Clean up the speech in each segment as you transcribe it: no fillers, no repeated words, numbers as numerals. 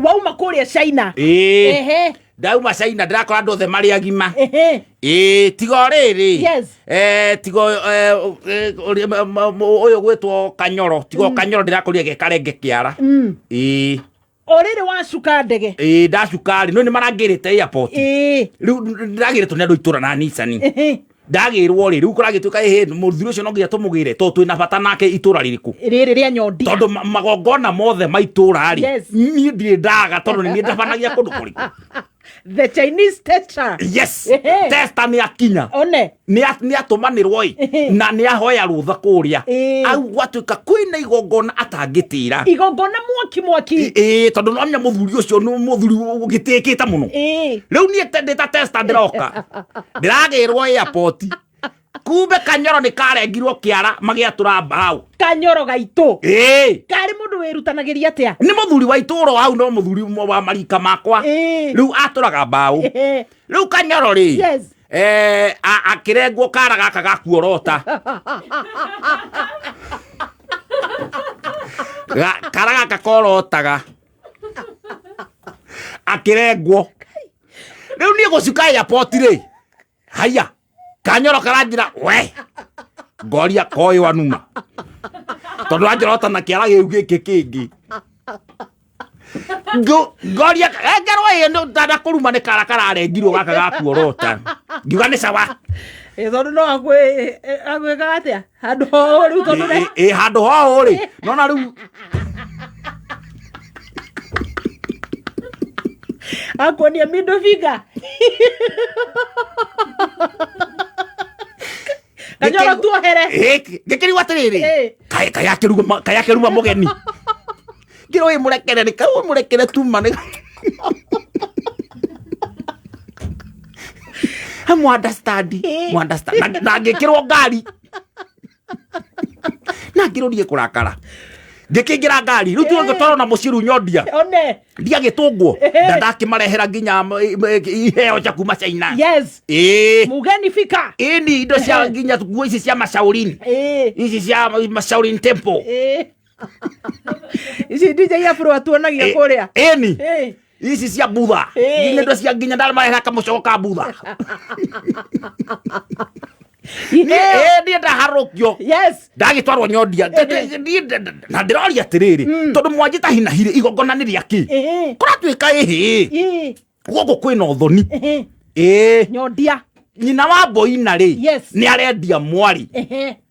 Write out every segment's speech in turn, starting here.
Wauma kũrĩa China? Ĩĩ. Ndauma China, ndĩrakora andũ othe marĩ agima. Ĩĩ, tiga o rĩrĩ. Tiga ũyũ gwĩtwo Kanyoro, tiga o Kanyoro ndĩrakorire ge karenge kĩara. Ĩĩ. O rĩrĩ wacuka ndege? Ĩĩ, ndacuka rĩ, no nĩ marangĩrĩte airport. Rĩu ndĩragĩrĩtwo nĩ andũ itũra na Nissan. Ndagĩrwo rĩ, rĩu kũragĩtuĩka ĩhĩ, mũthuri ũcio no nginya tũmũgĩre tondũ twĩna bata nake itũra rĩrĩkũ? Rĩrĩ rĩa Nyondi. Tondũ magongona mothe ma itũra rĩ, niĩ ndirĩ ndaga tondũ nĩ niĩ ndabanagia kũndũ kũrĩkũ. The Chinese tester. Yes. Tester nĩ akinya. One. Nĩ atũmanĩrwo ĩ, na nĩ ahoya rũtha kũrĩa. Au gwatuĩka kwĩna igongona atangĩtĩra. Igongona mwaki mwaki. Ĩĩ, tondũ no menya mũthuri ũcio nĩ mũthuri ũgĩtĩkĩte mũno. Rĩu niĩ ndĩ ta tester ndĩroka. Ndĩragĩrwo airport. Kumbe Kanyoro nĩ karengirwo kĩara magĩatũra mbaũ. Kanyoro gaitũ. Ĩĩ. Karĩ mũndũ wĩrutanagĩria atĩa? Nĩ mũthuri wa itũũra hau, no mũthuri ũmwe wa marika makwa. Rĩu atũraga mbaũ. Rĩu Kanyoro rĩ. Akĩrengwo kara gaka ga kuorota. Kara gaka korotaga. Akĩrengwo. Rĩu niĩ gũcuka airport rĩ. Haya. Kanyoro karanjĩra we. Ngoria koĩ wanuma. Tondũ anjorota na kĩara gĩu gĩkĩ kĩngĩ. Ngoria ngerwo ĩ nĩ ndanda kũruma nĩ kara kararengirwo gaka ga kuorota. Ngiuga nĩ sawa. Ĩ, tondũ no agwĩkaga atĩa? Handũ ho rĩu tondũ Ĩ, handũ ho rĩ. Nona rĩu akuonia middle finger. Kanyoro tuohere. Ngĩkĩrigwo atĩrĩrĩ, kaĩ akĩruma mũgeni. Ngĩrwo ĩ mũrekere nĩ kaĩ mũrekere tuma nĩ Mu understand, mu understand. Na ngĩkĩrwo ngari. Na ngĩrwo ndiĩ kũrakara. Ngĩkĩingĩra ngari, rĩu tuonge twarona mũciĩ rĩu nyondia. One. Ndiagĩtũngwo. Na ndakĩmarehera nginya iheo cia kuma China. Mugeni fika. Ĩni indo cia nginya nguo ici cia Mashaolin. Ici cia Mashaolin Temple. Ici DJ Afro atuonagia kũrĩa. Ĩni. Ici cia Budha. Nginya indo cia nginya ndamarehera kamũcogo ka Budha. Niĩ ndaharũkio. Ndagĩtwarwo nyondia. Na ndĩroria atĩrĩrĩ, tondũ mwanjĩta hinahirĩ igongona nĩ rĩa kĩ? Kũratuĩka ĩhĩ. Gũkũ kwĩna ũthoni. Nyondia. Nyina wa Boina rĩ, nĩ arendia mwarĩ.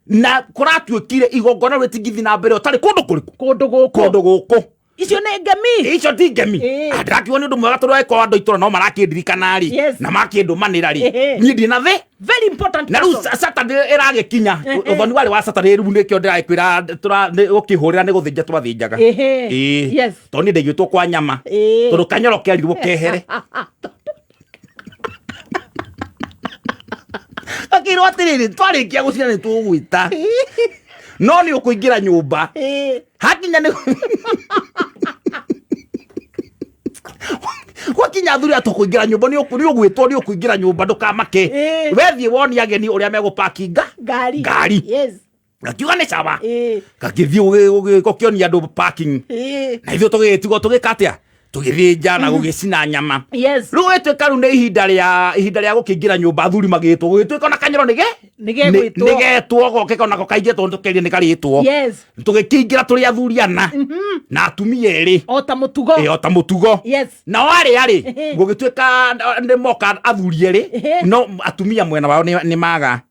Na kũratuĩkire igongona rĩtingĩthiĩ na mbere ũtarĩ kũndũ kũrĩkũ? Kũndũ gũkũ. Kũndũ gũkũ. Icio nĩ ngemi. Icio ti ngemi. Ndĩrakiuga nĩ ũndũ mwega tondũ angĩkorwo andũ itũra no marakĩndirikana rĩ, na makĩndũmanĩra rĩ, niĩ ndirĩ na thĩ. Very important Na rĩu person. Saturday ĩragĩkinya, ũthoni warĩ wa Saturday, rĩu nĩkĩo ndĩragĩkwĩra nĩ gũkĩhũrĩra nĩ gũthĩnja twathĩnjaga. Tondũ niĩ ndaigĩtwo kwa nyama. Tondũ kanyoro kerirwo kehere. Akĩrwo atĩrĩrĩ, twarĩkia gũcina nĩ tũgwĩta. No nĩ ũkũingĩra nyũmba. Hakinya nĩ gwakinya athuri atũkũingĩra nyũmba, nĩ ũgwĩtwo, nĩ ũkũingĩra nyũmba, ndũkamake. Wethiĩ wonie ageni ũrĩa megũpakinga ngari. Ngari. Gakiuga nĩ sawa. Gagĩthiĩ gũkĩonia andũ parking. Na ithuĩ tũgĩtigwo tũgĩka atĩa? Tũgĩthĩnja na gũgĩcina nyama. Rĩu gũgĩtuĩka rĩu nĩ ihinda rĩa gũkĩingĩra nyũmba, athuri magĩtwo, gũgĩtuĩka ona kanyoro nĩ Nĩ gegwĩtwo. nĩ getwo, goke onako kaingĩ tondũ tũkeria nĩ karĩtwo. Tũgĩkĩingĩra tũrĩ athuri ana na atumia erĩ. O ta mũtugo. O ta mũtugo. Nao arĩa rĩ, gũgĩtuĩka nĩ moka athuri erĩ, no atumia mwena wao nĩ maga.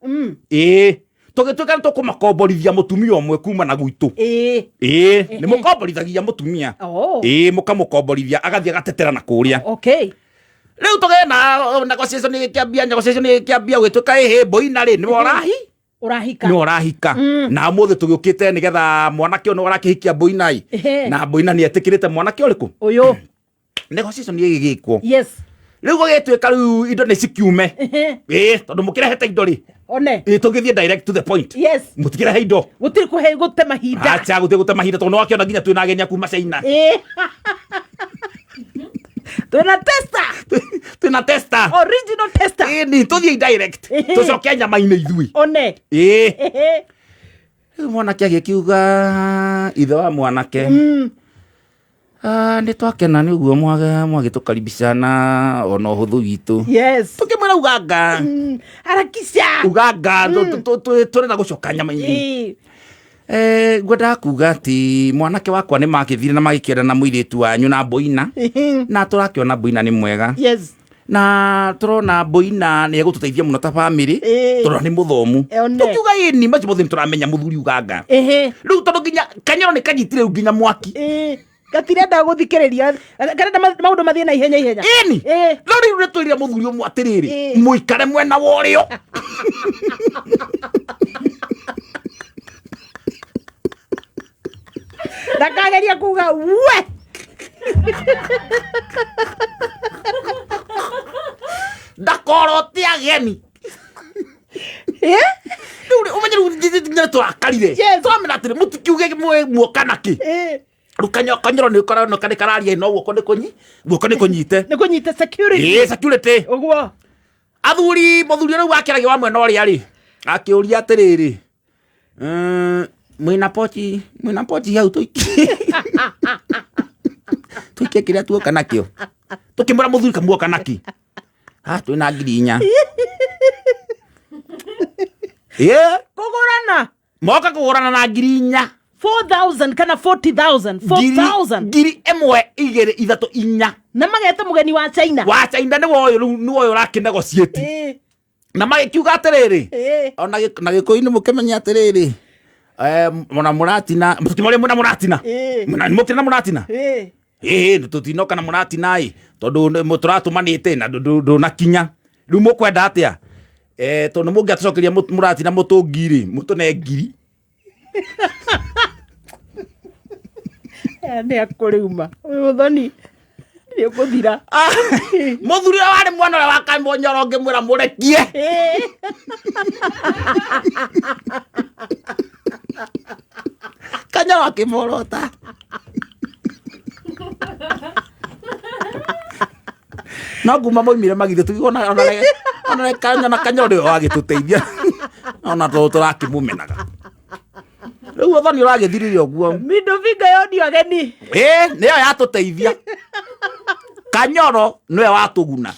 Tũgĩtuĩka nĩ tũkũmakomborithia mũtumia ũmwe kuma na gwitũ. Nĩ mũkomborithagia mũtumia. Mũkamũkomborithia agathiĩ agatetera na kũrĩa. Rĩu tũgena negotiation ĩgĩkĩambia, negotiation ĩgĩkĩambia, gũgĩtuĩka ĩhĩ, Boina rĩ, nĩwe ũrahi? Ũrahika. Nĩwe ũrahika. Na ũmũthĩ tũgĩũkĩte nĩgetha mwanake ũyũ nĩwe ũrakĩhikia Boina ĩ. Na Boina nĩ etĩkĩrĩte mwanake ũrĩkũ? Ũyũ. Negotiation ĩgĩgĩkwo. Rĩu gũgĩtuĩka rĩu indo nĩ cikiume. Tondũ mũkĩrehete indo rĩ. One. Tũgĩthiĩ direct to the point. Mũtikĩrehe indo. Gũtirĩ kũhe gũte mahinda. Acha, gũtirĩ gũte mahinda tondũ nĩwakĩona nginya twĩna ageni a kuma China. Twĩna tester. Twĩna tester. Original tester. Ni tũthiĩ direct. Tũcoke nyama-inĩ ithuĩ. One. Rĩu mwanake agĩkiuga ithe wa mwanake. Ah, nĩ twakena nĩ ũguo mwagĩtũkaribicana ona ũhũthũ witũ. Yes. Tũkĩmwĩra uganga. Harakisha. Uganga tũrenda gũcoka nyama-inĩ. Ĩĩ. Ngwendaga kuga atĩ mwanake wakwa nĩ magĩthire na magĩkĩenda na mũirĩtu wanyu na Boina. Na tũrakĩona Boina nĩ mwega. Yes. Na tũrona Boina nĩ egũtũteithia mũno ta bamĩrĩ. Ĩĩ. Tũrona nĩ mũthomu. One. Tũkiuga ĩni macio mothe nĩ tũramenya mũthuri uganga. Ehe. Rĩu tondũ nginya kanyoro nĩ kanyitire rĩu nginya mwaki. Ĩĩ. Gatirenda gũthikĩrĩria, karenda maũndũ mathiĩ na ihenya ihenya. Ĩni. Ĩĩ. No rĩu nĩ twĩrire mũthuri ũmwe atĩrĩrĩ, Ĩĩ. mũikare mwena wa ũrĩo. Ndakageria kuga we. Ndakorote ageni. Ĩĩ. Rĩu rĩ, ũmenye rĩu nginya nĩ tũrakarire. Yes. Tũramenya atĩrĩ, mũtikiuge muoka nakĩ. Ĩĩ. Rĩu kanyoro nĩ ũkoragwo nĩ kararia no guoko nĩ kũnyi, guoko nĩ kũnyite. Nĩ kũnyita security. Ĩĩ, security. Ũguo. Athuri, mũthuri ũrĩa rĩu akĩragia wa mwena ũrĩa rĩ, akĩũria atĩrĩrĩ, mwĩna pochi, mwĩna pochi hau tũikie. Tũikie kĩrĩa tuoka nakĩo. Tũkĩmwĩra mũthuri kamuoka nakĩ. Ah, twĩna 4,000. Ĩĩ. Kũgũrana. Moka kũgũrana na 4,000. 4,000 kana 40,000. 4,000. 1,000 2 3 4. Na mageta mũgeni wa China. Wa China nĩ woyũ rĩu nĩ woyũ ũrakĩnegotiate. Ĩĩ. Na magĩkiuga atĩrĩrĩ. Ĩĩ. Ona na gĩkũyũ-inĩ mũkĩmenye atĩrĩrĩ. Mona mũratina, mũtikĩmũrĩa mwĩna mũratina. Ĩĩ. Mwĩna mũkĩrĩ na mũratina. Ĩĩ. Ĩĩ, tũtinoka na mũratina ĩ, tondũ tũratũmanĩte na ndũnakinya. Rĩu mũkwenda atĩa? Tondũ mũngĩatũcokeria mũratina mũtũngi rĩ, mũtũne 1,000. Aya nĩ akũrĩuma. Ũyũ ũthoni nĩ ũkũthira. Mũthuri ũrĩa warĩ mwana ũrĩa wa Kamũnyoro ngĩmwĩra mũrekie. Ĩĩ. Kanyoro akĩmorota. No kuma moimire magithĩ tũkiuga ona ona Kanyoro nĩwe wagĩtũteithia. Ona tondũ tũrakĩmũmenaga. Rĩu ũthoni ũragĩthirire ũguo. Middle finger yonio ageni. Ĩĩ, nĩyo yatũteithia. Kanyoro nĩwe watũguna.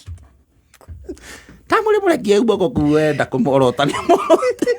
Ta mũrĩ mũrekie guoko kuu wenda kũmorota nĩ mũrote.